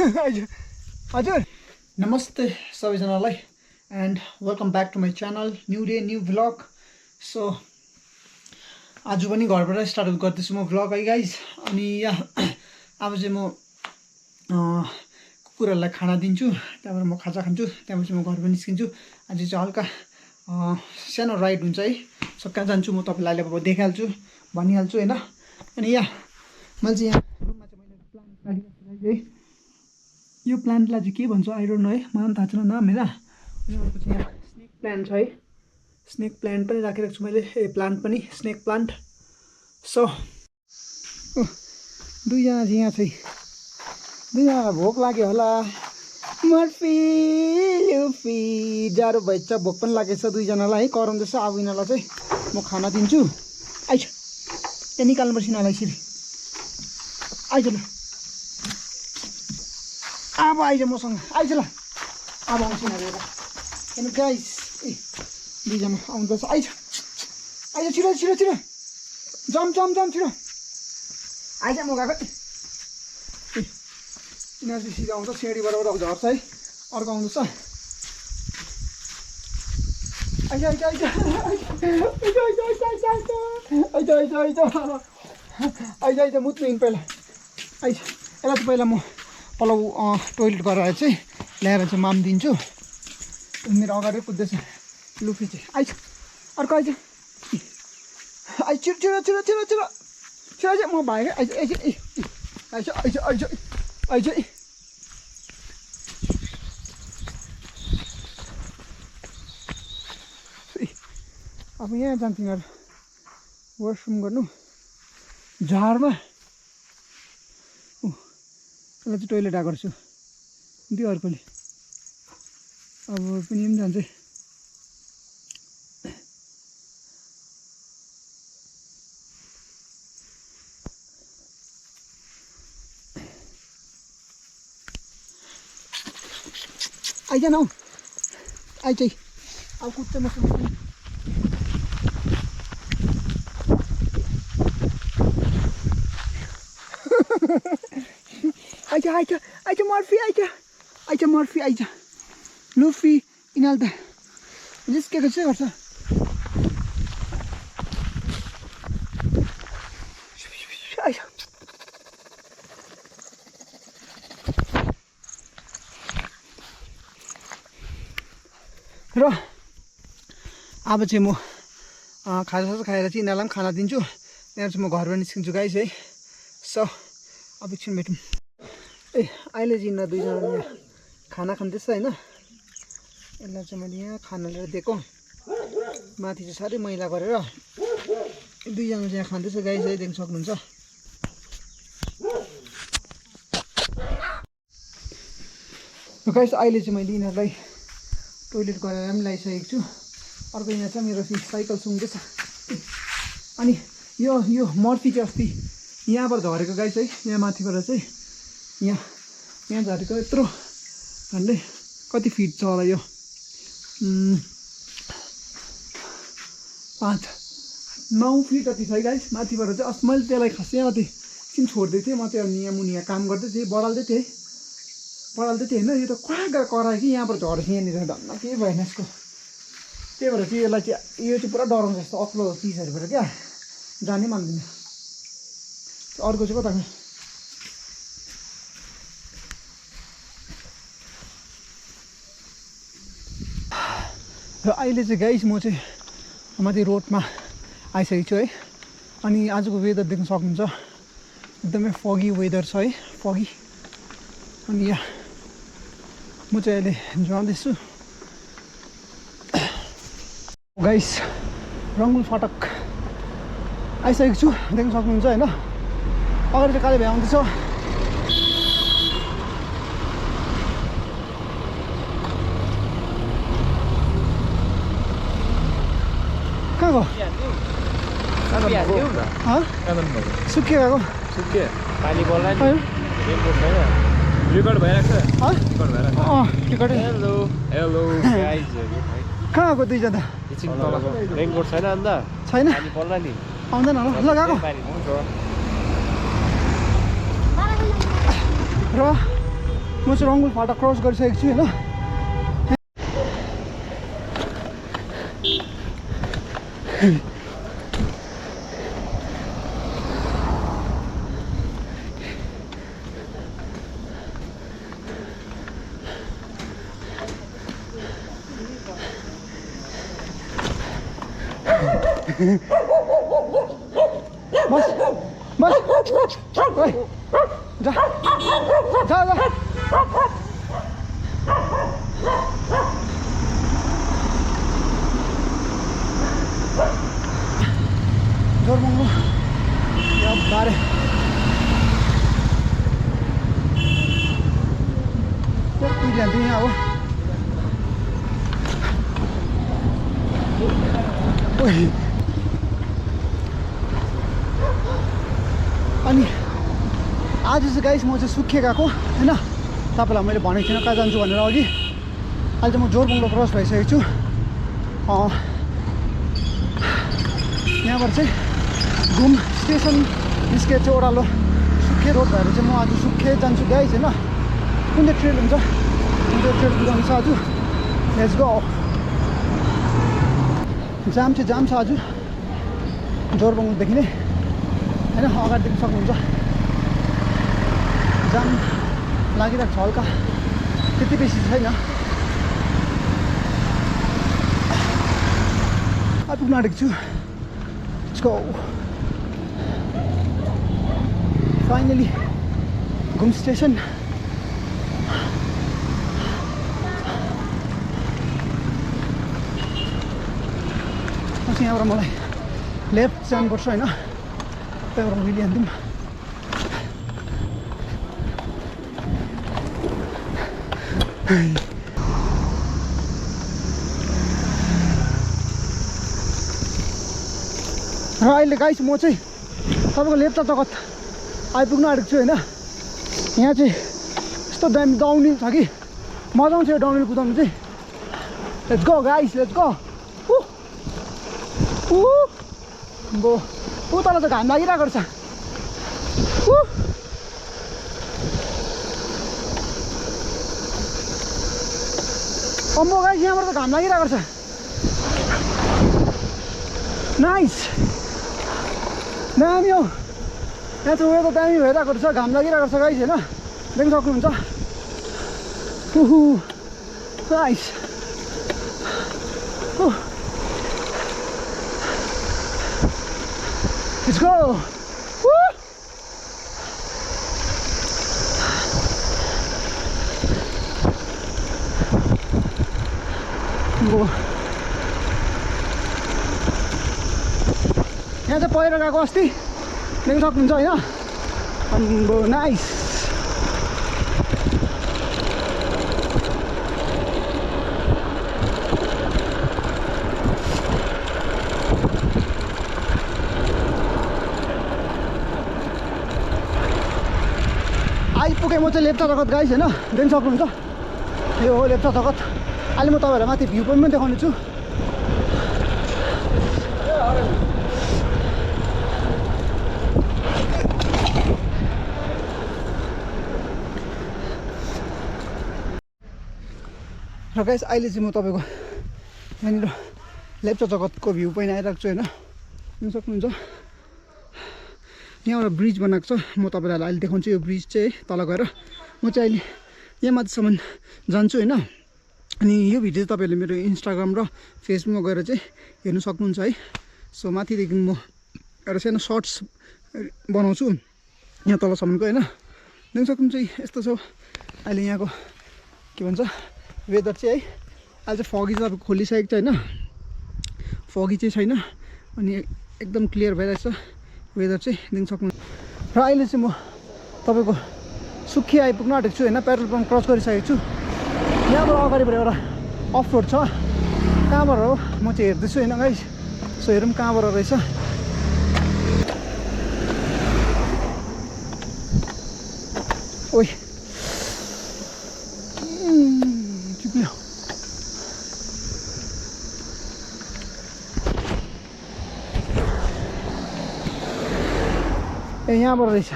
हजुर नमस्ते सबैजनालाई and welcome back to my channel new day new vlog so आज पनि घरबाट स्टार्ट गर्दैछु म भ्लग है गाइज अनि यहाँ अब चाहिँ म कुकुरहरूलाई खाना दिन्छु त्यहाँबाट म खाजा खान्छु त्यहाँपछि म घरबाट निस्किन्छु आज चाहिँ हल्का सानो राइड हुन्छ है सो कहाँ जान्छु म तपाईँलाई अहिले देखाइहाल्छु भनिहाल्छु होइन अनि यहाँ मैले चाहिँ यहाँ रुममा चाहिँ मैले प्लान्ट राखिरहेको छु है यो प्लान्टलाई चाहिँ के भन्छ आई डोन्ट नो है मलाई पनि थाहा छैन नाम होइन अनि अर्को चाहिँ यहाँ स्नेक प्लान्ट छ है स्नेक प्लान्ट पनि राखिरहेको छु मैले प्लान्ट पनि स्नेक प्लान्ट सो दुईजना चाहिँ यहाँ चाहिँ दुईजना भोक लाग्यो होला मर्फी लुफी जाडो भएछ भोक पनि लागेको छ दुईजनालाई है कराउँदैछ अब यिनीहरूलाई चाहिँ म खाना दिन्छु आइज त्यहाँ निकाल्नुपर्छ यिनीहरूलाई यसरी आइज ल अब आइज मसँग आइज ल अब आउँछ यिनीहरू हेर्नु गाइस ए दुईजना आउँदैछ आइज आइज छिटो छिटो छिटो जम जम जम छिटो आइज म गएको यिनीहरू चाहिँ सिधा आउँछ सिँढीबाट झर्छ है अर्को आउँदैछ आइज आइज आइज आइज आइज आइज आइज आइज मुत्नु हिँड पहिला आइज यसलाई चाहिँ पहिला म पलौ टोइलेट गरेर चाहिँ ल्याएर चाहिँ माम दिन्छु मेरो अगाडि कुद्दैछ लुफी चाहिँ आइज अर्को आइज आइज छिटो छिटो छिटो छिटो छिटो छिटो आइज म भाइ आइज आइज आइज आइज आइज आइज अब यहाँ जान्छ यिनीहरू वासरुम गर्नु झारमा यसलाई चाहिँ टोइलेट आएको छु दियो अर्कोले अब पनि जान्छ आइज न हौ आइज अब कुद्छ मसँग आइज आइज आइज मर्फी आइज आइज मर्फी आइज लुफी यिनीहरू त जिस्केको चाहिँ गर्छ आइज र अब चाहिँ म खाजा खाएर चाहिँ यिनीहरूलाई पनि खाना दिन्छु त्यहाँ चाहिँ म घरबाट निस्किन्छु गाइस है सो अब एकछिन भेटौँ ए अहिले चाहिँ यिनीहरू दुईजना यहाँ खाना खाँदैछ होइन यसलाई चाहिँ मैले यहाँ खाना लिएर दिएको माथि चाहिँ साह्रै मैला गरेर दुईजना चाहिँ यहाँ खाँदैछ गाइस है देख्न सक्नुहुन्छ गाइस अहिले चाहिँ मैले यिनीहरूलाई टोइलेट गरेर पनि ल्याइसकेको छु अर्को यहाँ चाहिँ मेरो साइकल सुन्दैछ अनि यो मर्फी चाहिँ अस्ति यहाँबाट झरेको गाइस है यहाँ माथिबाट चाहिँ यहाँ झरेको यत्रो झन्डै कति फिट छ होला यो 5-9 फिट जति छ है गाइस माथिबाट चाहिँ अस्ति मैले त्यसलाई खासै माथि एकछिन छोड्दै थिएँ म त्यो यहाँ मुनि काम गर्दै थिएँ बढाल्दै थिएँ होइन यो त क्वाक करायो कि यहाँबाट झरेको यहाँनिर धन्न केही भएन यसको त्यही भएर चाहिँ यसलाई चाहिँ यो चाहिँ पुरा डराउँछ जस्तो अग्लो चिजहरूबाट क्या जानै मान्दैन अर्को चाहिँ कता र अहिले चाहिँ गाइस म चाहिँ माथि रोडमा आइसकेको छु है अनि आजको वेदर देख्न सक्नुहुन्छ एकदमै फगी वेदर छ है फगी अनि यहाँ म चाहिँ अहिले जाँदैछु गाइस रङ्गुल फाटक आइसकेको छु देख्न सक्नुहुन्छ होइन अगाडि चाहिँ काले भाइ आउँदैछ कहाँ गयो सुकियो गएको पानी बोल्ला नि रेकर्ड भइरहेको छ रेकर्ड हेलो हेलो गाइज कहाँ गयो दुईजना एकछिन तल रेनकोट छैन अन्त छैन पानी पर्ला नि आउँदैन होला ल गएको र म चाहिँ रङ्गुल फाटक क्रस गरिसकेको छु होइन। बस बस ओए जा जा जा जोरबङ्गलो या बारे जान्थ्यो यहाँ अब अनि आज चाहिँ गाइस म चाहिँ सुखे गएको होइन। तपाईँलाई मैले भनेको थिइनँ कहाँ जान्छु भनेर अघि। अहिले चाहिँ म जोरबङ्गलो क्रस भइसकेको छु। यहाँबाट चाहिँ घुम स्टेसन निस्केर चाहिँ ओह्रालो सुखे रोड भएर चाहिँ म आज सुखे जान्छु गाइस होइन। कुन चाहिँ ट्रेल हुन्छ कुन चाहिँ ट्रेल कुदाउनु छ आज। Let's go. जाम चाहिँ जाम छ आज जोरबङ्गलोदेखि नै होइन। अगाडि देख्न सक्नुहुन्छ जाम लागिरहेको छ हल्का, त्यति बेसी छैन। आइपुग्न आँटेको छु। Let's go. Finally घुम स्टेसन। यहाँबाट मलाई लेफ्ट जानुपर्छ होइन। त्यहाँबाट मिली हान्थ्यौँ। र अहिले गाइस म चाहिँ तपाईँको लेप्चा जगत आइपुग्न आँटेको छु होइन। यहाँ चाहिँ यस्तो दामी डाउनहिल छ कि मजा आउँछ यो डाउनहिल कुदाउनु चाहिँ। Let's go guys let's go. Go ऊ तल चाहिँ घाम लागिरहेको रहेछ। अम्बो गाइस यहाँबाट त घाम लागिरहेको रहेछ। नाइस दामी हो। यहाँ चाहिँ वेदर दामी भइरहेको रहेछ, घाम लागिरहेको छ गाइस होइन। देख्न सक्नुहुन्छ। नाइस। Let's go. Woo! यहाँ चाहिँ पहिरो गएको अस्ति देख्न सक्नुहुन्छ होइन। अम्बो नाइस। आइपुगेँ म चाहिँ लेप्चा जगत गाइस होइन। देख्न सक्नुहुन्छ यो हो लेप्चा जगत। अहिले म तपाईँहरूलाई माथि भ्यू पोइन्ट पनि देखाउने छु। र गाइस अहिले चाहिँ म तपाईँको यहाँनिर लेप्चा जगतको भ्यू पोइन्ट आइरहेको छु होइन। देख्न सक्नुहुन्छ यहाँबाट ब्रिज बनाएको छ। म तपाईँहरूलाई अहिले देखाउँछु यो ब्रिज चाहिँ तल गएर। म चाहिँ अहिले यहाँ माथिसम्म जान्छु होइन। अनि यो भिडियो चाहिँ तपाईँहरूले मेरो इन्स्टाग्राम र फेसबुकमा गएर चाहिँ हेर्नु सक्नुहुन्छ है। सो माथिदेखि म एउटा सानो सर्ट्स बनाउँछु यहाँ तलसम्मको होइन। देख्न सक्नुहुन्छ यस्तो छ अहिले यहाँको के भन्छ वेदर चाहिँ है। अहिले चाहिँ फगी चाहिँ अब खोलिसकेको छ होइन। फगी चाहिँ छैन अनि एकदम क्लियर भइरहेछ वेदर चाहिँ देख्न सक्नु। र अहिले चाहिँ म तपाईँको सुखी आइपुग्न आँटेको छु होइन। पेट्रोल पम्प क्रस गरिसकेको छु। यहाँबाट अगाडिबाट एउटा अफ रोड छ। कहाँबाट हो म चाहिँ हेर्दैछु होइन गाइस। सो हेरौँ कहाँबाट रहेछ। ओइ चिप्ल्यो। ए यहाँबाट रहेछ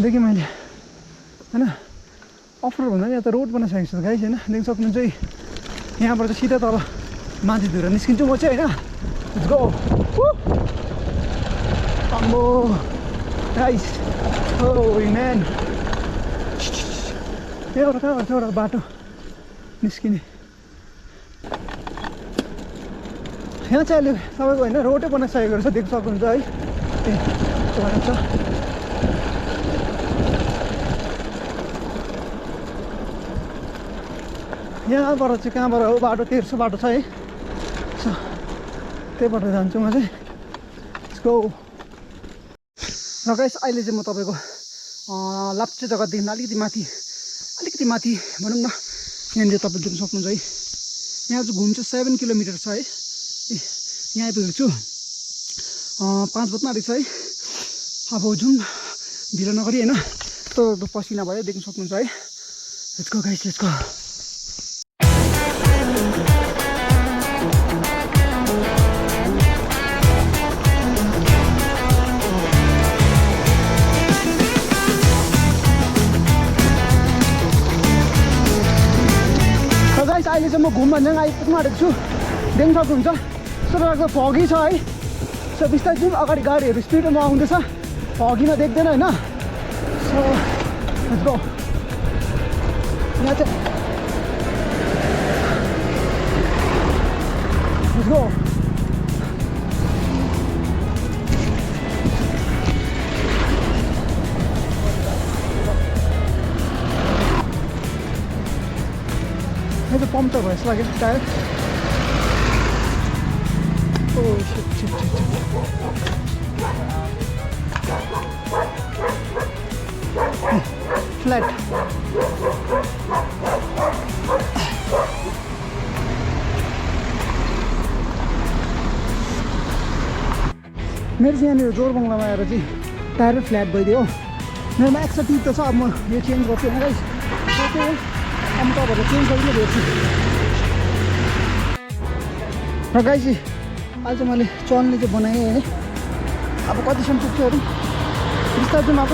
देखेँ मैले होइन। अफरोड भन्दा पनि यहाँ त रोड बनाइसकेको छ गाइस होइन देख्न सक्नुहुन्छ यहाँबाट चाहिँ सिधा तल माथि धुएर निस्किन्छु म चाहिँ होइन लेट्स गो अम्बो गाइस ओ म्यान एउटा बाटो निस्किने यहाँ चाहिँ अहिले तपाईँको होइन रोडै बनाइसकेको रहेछ देख्न सक्नुहुन्छ है छ यहाँबाट चाहिँ कहाँबाट हो बाटो तेर्सो बाटो छ है त्यहीबाट जान्छु म चाहिँ यसको र गाइस अहिले चाहिँ म तपाईँको लाप्चे जग्गादेखि अलिकति माथि भनौँ न यहाँनिर तपाईँ देख्न सक्नुहुन्छ है यहाँ चाहिँ घुम चाहिँ 7 किलोमिटर छ है यहाँ आइपुगेको छु 5 बज्न आँटेको छ है अब जाउँ ढिलो नगरी होइन यस्तो पसिना भयो देख्न सक्नुहुन्छ है let's go guys let's go अहिले चाहिँ म घुम भन्ज्याङ आइपुग्नु आँटेको छु देख्न सक्नुहुन्छ यस्तो लाग्दा फगी छ है सो बिस्तारै जुन अगाडि गाडीहरू स्पिडमा आउँदैछ फगीमा देख्दैन होइन सो लेट्स गो यहाँ चाहिँ लेट्स गो यो चाहिँ पम्प त भएछ लाग्यो टायर ओ फ्ल्याट मेरो चाहिँ यहाँनिर जोरबङ्गलामा आएर चाहिँ टायर फ्ल्याट भइदियो हो मेरोमा एक्स्ट्रा टिप त छ अब म यो चेन्ज गर्छु होइन गाइस अब तपाईँहरू चेन्ज गरिदिनु भेट्छु र गाइस आज मैले चल्ने चाहिँ बनाएँ होइन अब कतिसम्म पुग्छु अरे बिस्तारै जाउँ अब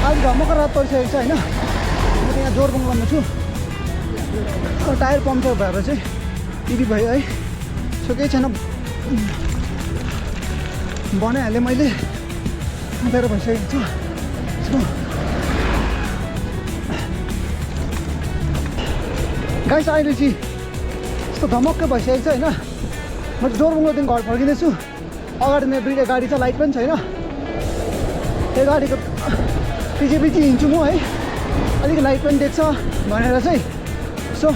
आज घमको रात परिसकेको छ होइन म त यहाँ जोरबङ्गलामा छु टायर पम्चर भएर चाहिँ यदि भयो है सो केही छैन बनाइहालेँ मैले अँध्यारो भइसकेको छु गाइस अहिले चाहिँ यस्तो धमक्कै भइसकेको छ होइन म चाहिँ जोरबङ्गलादेखि घर फर्किँदैछु अगाडि मेरो दुईवटा गाडी छ लाइट पनि छैन त्यो गाडीको पछि हिँड्छु म है अलिक लाइट पनि देख्छ भनेर चाहिँ सो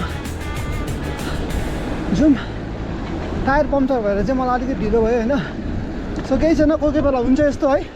जुन टायर पम्चर भएर चाहिँ मलाई अलिकति ढिलो भयो होइन सो केही छैन कोही कोही बेला हुन्छ यस्तो है